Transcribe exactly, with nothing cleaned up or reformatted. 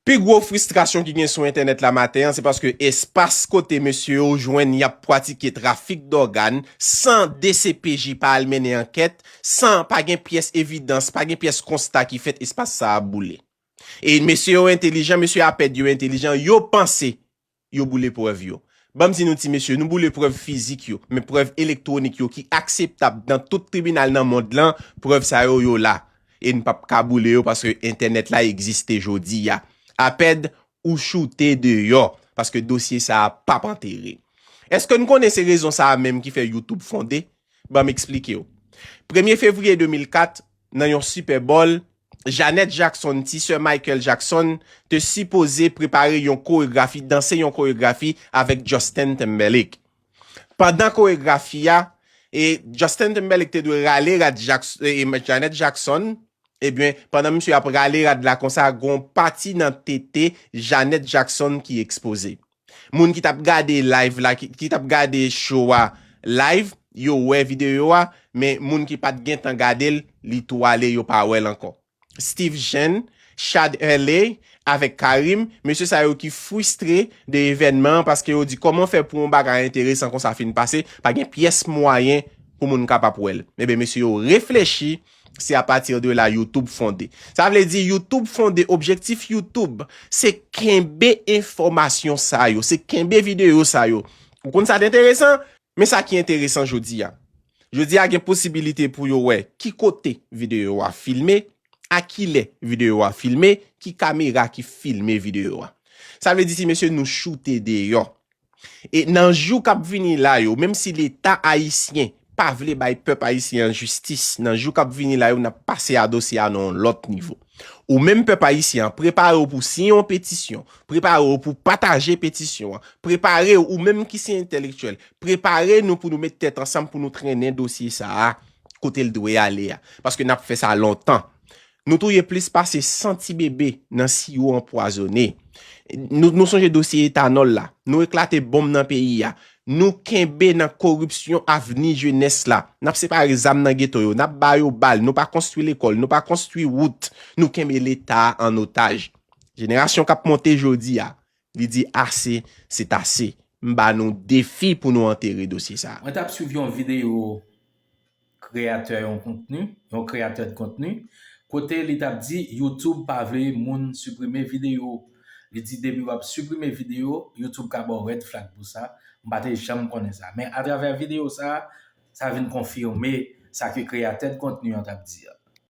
Pi gwo fristrasyon ki gen sou entènèt la maten an, se paske espas kote mesye yo jwenn y ap pratike trafik dògàn san D C P J pa al mennen ankèt, san pa gen pyès evidans, pa gen pyès konsta ki fèt, espas sa a boule. E mesye yo entelijan, mesye APED yo entelijan, yo panse yo boule prèv yo. Ban m di nou ti mesye, nou boule prèv fizik yo, men prèv elektwonik yo ki akseptab nan tout tribinal nan mond lan, prèv sa yo, yo la. E n p ap ka boule yo paske entènèt la egziste jodi a. APED, ou choute deyò, paske dosye sa a p ap antere. Èske n konnen se rezon sa a menm ki fè YouTube fonde? Ban m eksplike w. Premye fevriye de mil kat, nan yon Super Bowl, Janet Jackson, ti sè Michael Jackson, te sipoze prepare yon koregrafi, danse yon koregrafi avèk Justin Timberlake. Pandan koregrafi a, e Justin Timberlake te dwe rale rad Jackson, e Janet Jackson, ebyen, pandan misye ap rale rad la konsa, gon pati nan tete Janet Jackson ki ekspoze. Moun ki t ap gade live la, ki, ki t ap gade show a live, yo wè videyo a, men moun ki pa t gentan gade l, li tou ale, yo pa wè l ankò. Steve Chen, Chad Hurley, avèk Karim, mesye sa yo ki fristre de evènman an paske yo di kòman fè pou yon bagay enteresan konsa fin pase, pa gen pyès mwayen pou moun kapab wè l. Ebyen, mesye yo reflechi, se apati de la YouTube fonde. Sa vle di YouTube fonde, objektif YouTube, se kenbe enfòmasyon sa yo, se kenbe videyo sa yo. Ou konn sa t enteresan? Men sa ki enteresan jodi a. Jodi a gen posibilite pou yo wè ki kote videyo a filme, a kilè videyo a filme, ki kamera ki filme videyo a. Sa vle di ti mesye nou choute deyò. E nan jou k ap vini la yo, menm si Leta ayisyen pa vle bay pèp ayisyen an jistis, nan jou k ap vini la yo, n ap pase a dosye a nan yon lòt nivo. Ou menm pèp ayisyen an, prepare w pou siyen yon petisyon, prepare w pou pataje petisyon an, prepare w, ou menm ki se entèlektyèl, prepare nou pou nou met tèt ansanm pou nou trennen dosye sa a kote l dwe ale a. Paske n ap fè sa lontan. Nou touye plis pase san ti bebe nan siwo anpwazonnen. Nou, nou sonje dosye etanòl la. Nou eklate bonm nan peyi a. Nou kenbe nan koripsyon avni jenès la. N ap separe zam nan geto yo. N ap ba yo bal. Nou pa konstwi lekòl. Nou pa konstwi wout. Nou kenbe Leta a an otaj. Jenerasyon k ap monte jodi a, li di ase, se ase. M ba nou defi pou nou antere dosye sa a. Mwen t ap swiv yon videyo kreyatè yon kontni, yon kreyatè de kontni, kote li t ap di YouTube pa vle moun siprime videyo. Li di depi w ap siprime videyo, YouTube ka ba w red flag pou sa. M pa te janm konnen sa. Men atravè videyo sa, sa vin konfime sa ke kreyatè de kontni an t ap di a.